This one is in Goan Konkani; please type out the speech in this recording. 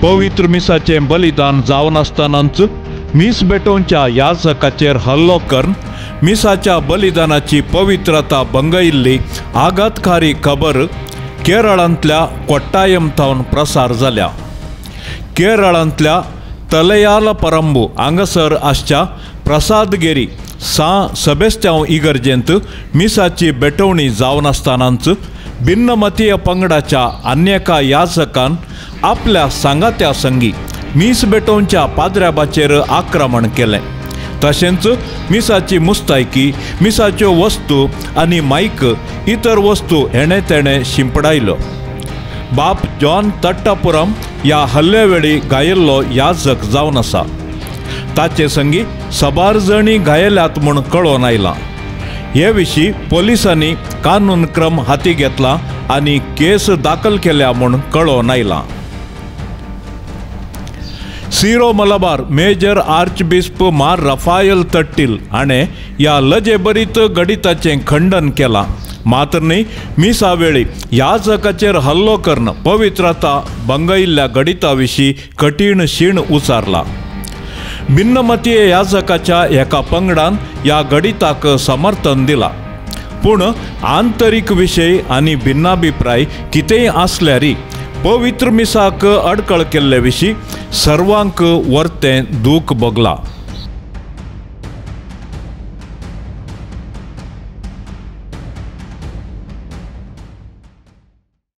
पवित्र मिसाचें बलिदान जावन आसतनाच मीस भेटोवच्या याजकाचेर हल्लो करून मिसाच्या बलिदानाची पवित्रता भंगयिल्ली आघातकारी खबर केरळांतल्या कोट्टायम थावन प्रसार जाल्या. केरळांतल्या तलयालपरंबू हांगासर आसच्या प्रसादगिरी सां सेबेस्त्यांव इगर्जेंत मिसाची भेटवणी जावन आसतनाच भिन्नमतीय पंगडाच्या अन्येका याजकान आपल्या सांगात्या संगी मीस भेटोवच्या पाद्र्याबाचेर आक्रमण केलें. तशेंच मिसाची मुस्तायकी, मिसाच्यो वस्तू आनी मायक इतर वस्तू हेणें तेणें शिंपडायल्यो. बाप जॉन तट्टापुरम ह्या हल्ल्या वेळी घायल्लो याजक जावन आसा. ताचे संगी सबार जणी घायल्यात म्हूण कळोवन आयलां. हे विशीं पोलिसांनी कानून क्रम हाती घेतला आनी केस दाखल केल्या म्हूण कळोवन आयलां. Syro Malabar major archbishop Mar Raphael Thattil हाणें ह्या लजेभरीत घडिताचें खंडन केलां. मात्र न्ही, मिसा वेळी याजकाचेर हल्लो करून पवित्रता भंगयिल्ल्या घडिता विशीं कठीण शीण उचारला. भिन्नमतीय याजकाच्या एका पंगडान ह्या घडिताक समर्थन दिलां. पूण आंतरीक विशय आनी भिन्नाभिप्राय कितेंय आसल्यारय पवित्र मिसाक अडकळ केल्ले विशीं सर्वांक वर्तें दूख भोगलां.